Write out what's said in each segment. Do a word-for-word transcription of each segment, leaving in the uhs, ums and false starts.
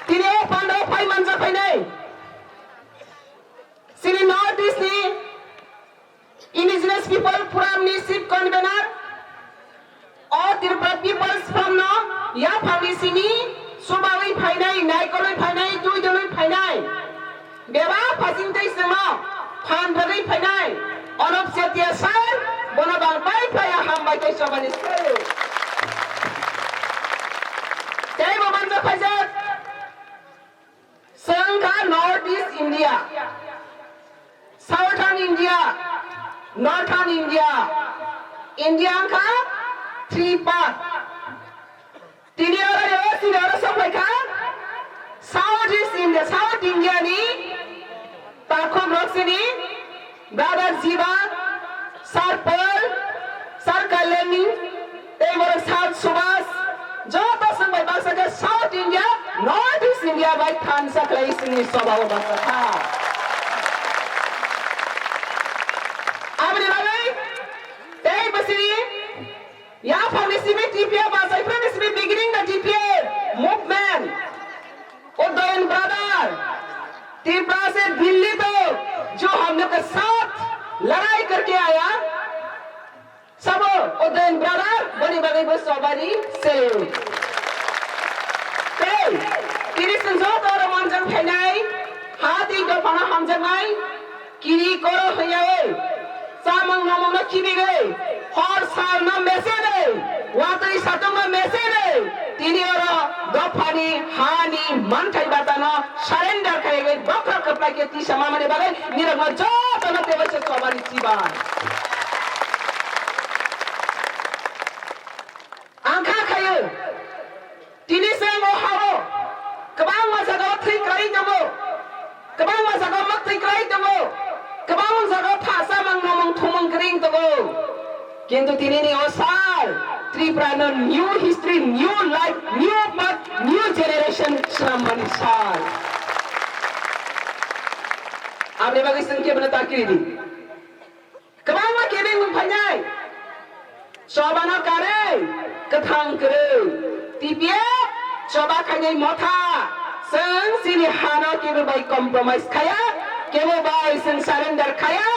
Tini o pandao phai manjak phainai. Chini North East ni Indigenous People Forum ni Chief Convener, o Tripura People's Front no yaphang ni simi chubawi phainai, naikolwi phainai, twi dwlwi phainai. Bebak phasing tei chwngno phan bagwi phainai. Onop Chetia sir, bono bang pai phlai ya, hambai tei chobani sir. Tei bo manjak phaijak. Chwng kha North East India, Southern India, Northern India, India wngkha three part. Tini oro reo, tini oro sok phaikha South East India, South India ni takhuk rok chini Brother Jiba, Sir Paul, Sir Kalyanni, tei borok Sir Subhas, joto chwng bai baksa khe South India, North East India bai thansa khlai chwngni choba o baksa kha. Aboni bagwi tei bwswini yaphang ni simi T P F, bachai phai ni simi beginning the T P F movement. Udayan brother, Tripura se Delhi tak, jo hum log ke saath ladai karke aaya. Sabo, Udayan brother, boni bagwi bo chobani salute. Tei, tini chwng joto oro manjak phainai, ha tei dophano hamjaknai, kiri koro hwnyawi, chamung nomungno kibigwi, hor salno mesegwi, watwi satungno mesegwi, tini oro dophani hani manthai batano surrender khaiwi bokhok kwplai khe tisa mamani bagwi nirokno jotono teibo se chobani chibai. Ang kha khayo, tini chwng o ha-o kwbangma jaga o thwi kwlai tongo, kwbangma jaga o mwktwi kwlai tongo, kwbangma jaga o pha chamung nomung thumung kwrwi tongo. Kintu tini ni o sal Tripura no new history, new life, new path, new generation swnam mani sal. Aboni bagwi chwng kebono ta kiri di. Kwbangma kebeng wng phainai. Chobano karwi, kwthang kwrwi. T P F choba khainai motha. Chwng chini hano kebo bai compromise khaya, kebo bai chwng surrender khaya,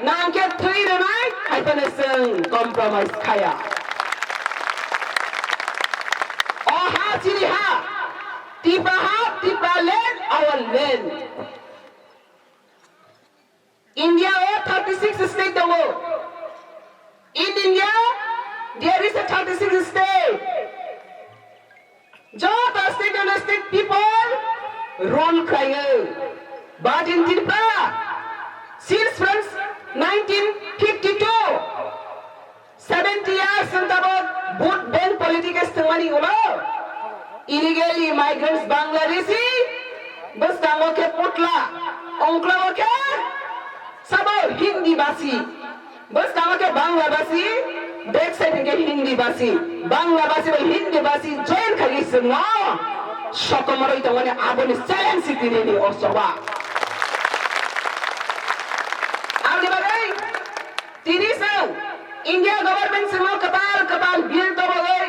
nangkhe thwi rwnai, hai phano chwng compromise khaya. O ha chini ha, Tipra ha, Tipra land, our land. India o thirty six state tongo. In India, there is a thirty six state. Joto state and state people rule khlaio. But in Tripura, since from nineteen fifty-two, seventy years wng tabok vote bank politics thwngmani ulo illegal immigrants Bangladeshi, bwskango khe putla, ongklogo khe sabo Hindi basi, bwskango khe Bangla basi, backside hwnkhe Hindi basi, Bangla basi bai Hindi basi join khaiwi chwngno sokomoroi tongmani aboni challenge si tinini o choba. Aboni bagwi Tini chwng India government chwngno kwtal kwtal bill tobogwi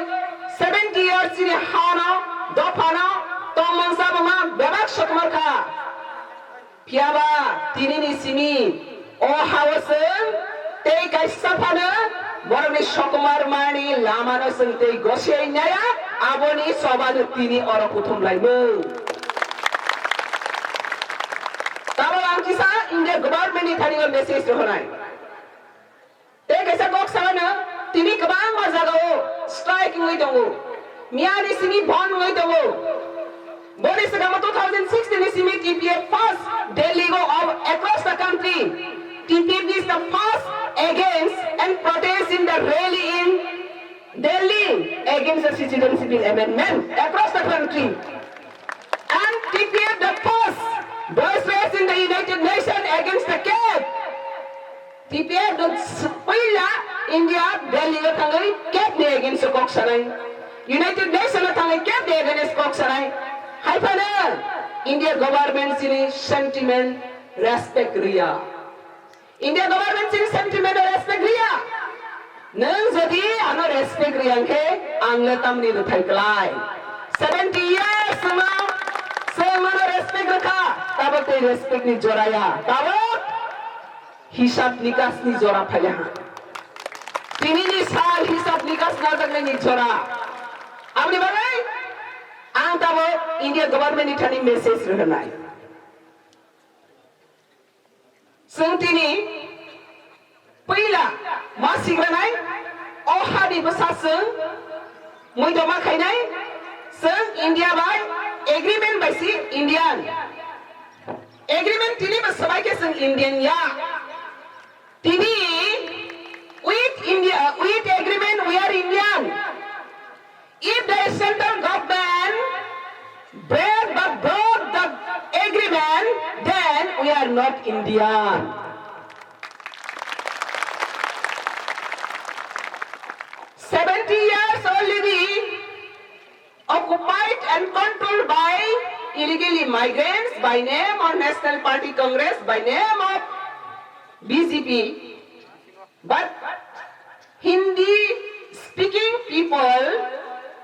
seventy years chini hano, dophano, tongmung chamungma bebak sokomor kha. Phiyaba tinini simi o hao chwng tei kaisa phano borokni sokomor mani lamano chwng tei gosiwi naiya, aboni chobano tini oro kuthum laimung. Tabok ang kisa India government ni thani o message rohornai. Tei kaisa kok sanano, tini kwbangma jagao strike wngwi tongo, miyani simi bond wngwi tongo. Boni swkangbo two thousand sixteen ni simi T P F first Delhi go of across the country. T P F is the first against and protest in the rally in Delhi against the Citizenship Bill Amendment across the country. And T P F the first voice raised in the United Nations against the CAT. T P F no puila India Delhi o thangwi CAT ni against o kok sanai, United Nation o thangwi CAT ni against kok sanai. Hai phano India government chini sentiment respect riya, India government chini sentiment o respect riya. Nwng jodi ano respect riya hwnkhe ang le tamni rwthai klai. Seventy years wngno, respect ni jora ya. Tabuk hisab nikas ni jora phaiya ha. Tini ni sal hisab nikas najaknai ni jora. Aboni bagwi ang tabuk India government ni thani message rwnai. Chwng tini puila ma sigranai, o hani bwsa chwng muido ma khainai, chwng India bai agreement bai si Indian. Agreement tini bwsa bai khe chwng Indian ya. Tini with India, with agreement we are Indian. If the central government break the, broke the agreement, then we are not Indian. Seventy years already occupied and controlled by illegally migrants by name of National Party Congress, by name of B J P. But Hindi speaking people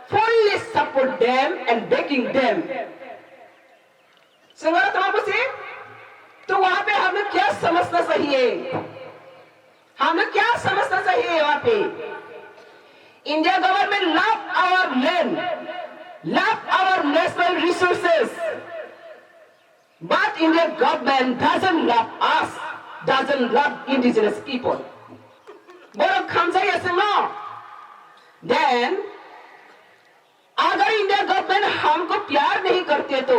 fully support them and backing them. Sengora tama pusi, to wahan pe hum log kya samajhna chahiye? Hum log kya samajhna chahiye wahan pe? India government love our land, love our natural resources. But Indian government doesn't love us, doesn't love indigenous people. Borok khamjak ya chwngno. Then, अगर India government हमको प्यार नहीं करते तो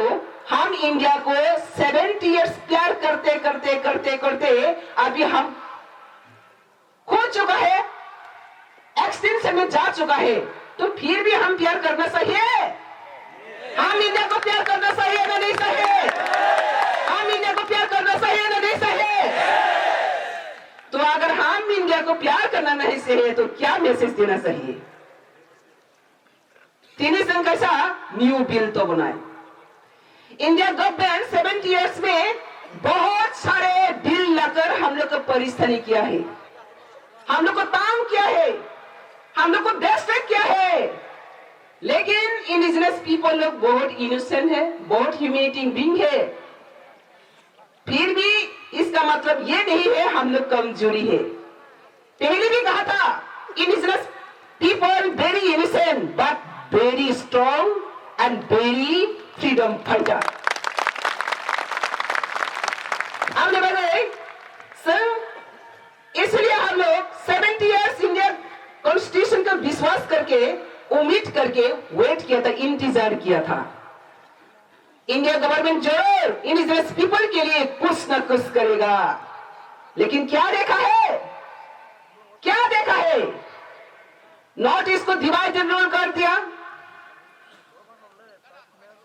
हम इंडिया को seventy years प्यार करते करते करते करते अभी हम खो चुका है, एक्सटेंशन में जा चुका है, तो फिर भी हम प्यार करना चाहिए? हम इंडिया को प्यार करना चाहिए ना नहीं चाहिए? हम इंडिया को प्यार करना चाहिए ना नहीं चाहिए? तो अगर हम इंडिया को प्यार करना नहीं चाहिए तो क्या मैसेज देना चाहिए? Tini chwng kaisa new bill tobonai. India government seventy years में बहुत सारे डील लाकर हम लोग को परेशानी किया है, हम लोग को तंग किया है, हम लोग को डिस्ट्रैक्ट किया है, लेकिन इंडिजिनस पीपल लोग बहुत इनोसेंट है, बहुत ह्यूमैनिटी बीइंग है। फिर भी इसका मतलब ये नहीं है हम लोग कमजोरी है। पहले भी कहा था, indigenous people very innocent but very strong and very freedom fighter. हमने बोले, संग इसलिए हम लोग सेवेंटी ईयर्स इंडिया कॉन्स्टिट्यूशन का विश्वास करके, उम्मीद करके वेट किया था, इंतजार किया था। इंडिया गवर्नमेंट जरूर इंडिजिनस पीपल के लिए कुछ ना कुछ करेगा, लेकिन क्या देखा है? क्या देखा है? नॉर्थ ईस्ट को डिवाइड एंड रूल कर दिया।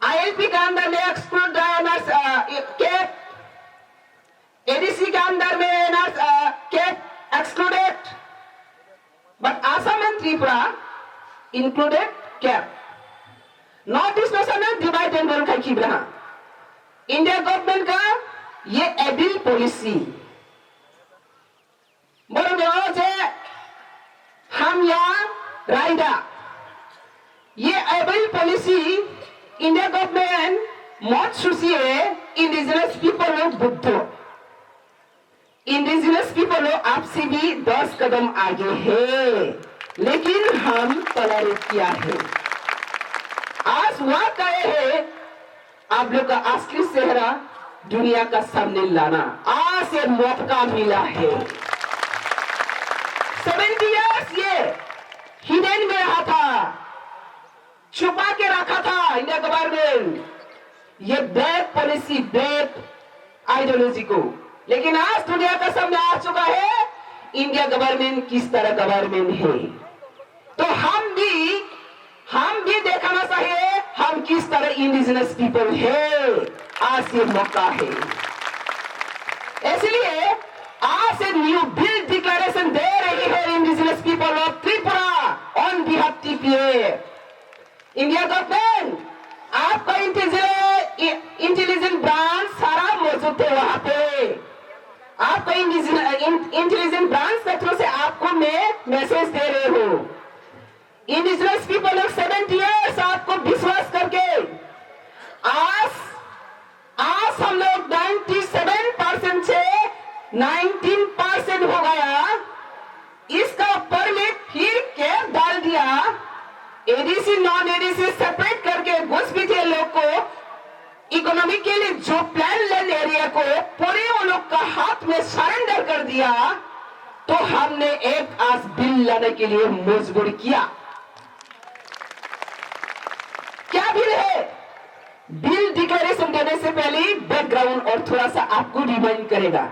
आईएलपी के अंदर में एक्सक्लूड, कैप, एडीसी के अंदर में ना, अ, cap excluded, but Assam and Tripura included cap. North east में से ना डिवाइड एंड रूल का की बना। इंडिया गवर्नमेंट का ये एबिल पॉलिसी, बोलो बोलो जे हम यहाँ राइडा, ये एबिल पॉलिसी इंडिया गवर्नमेंट मत सोचिए इंडिजिनस पीपल ऑफ बुद्धो। इंडिजिनस पीपल हो आपसे भी दस कदम आगे है, लेकिन हम टॉलरेट किया है। आज वह गए हैं, आप लोग का असली चेहरा दुनिया का सामने लाना। आज ये मौका मिला है। सेवेंटी ईयर्स ये हिडन में रहा था, छुपा के रखा था इंडिया गवर्नमेंट ये बैड पॉलिसी, बैड आइडियोलॉजी को, लेकिन आज दुनिया का सामने आ चुका है इंडिया गवर्नमेंट किस तरह गवर्नमेंट है। तो हम भी, हम भी दिखाना चाहिए हम किस तरह इंडिजिनस पीपल है। आज ये मौका है, इसलिए आज से न्यू बिल डिक्लेरेशन दे रही है indigenous people of Tripura on behalf TPA. India government, आपका इंटेलिजेंस, इंटेलिजेंस ब्रांच सारा मौजूद थे वहां पे। आपका इंटेलिजेंस ब्रांच के थ्रू से आपको मैं मैसेज दे रहे हूँ। Indigenous people of seventy years आपको विश्वास करके आज, आज हम लोग नाइन नाइनटीन परसेंट हो गया, इसका ऊपर में फिर कैप डाल दिया। एडीसी नॉन एडीसी सेपरेट करके घुसपैठिया लोग को इकोनॉमिकली जो प्लान लैंड एरिया को पूरे वो लोग का हाथ में सरेंडर कर दिया, तो हमने एक आस बिल लाने के लिए मजबूर किया। क्या बिल है? बिल डिक्लेरेशन देने से पहले बैकग्राउंड और थोड़ा सा आपको रिमाइंड करेगा।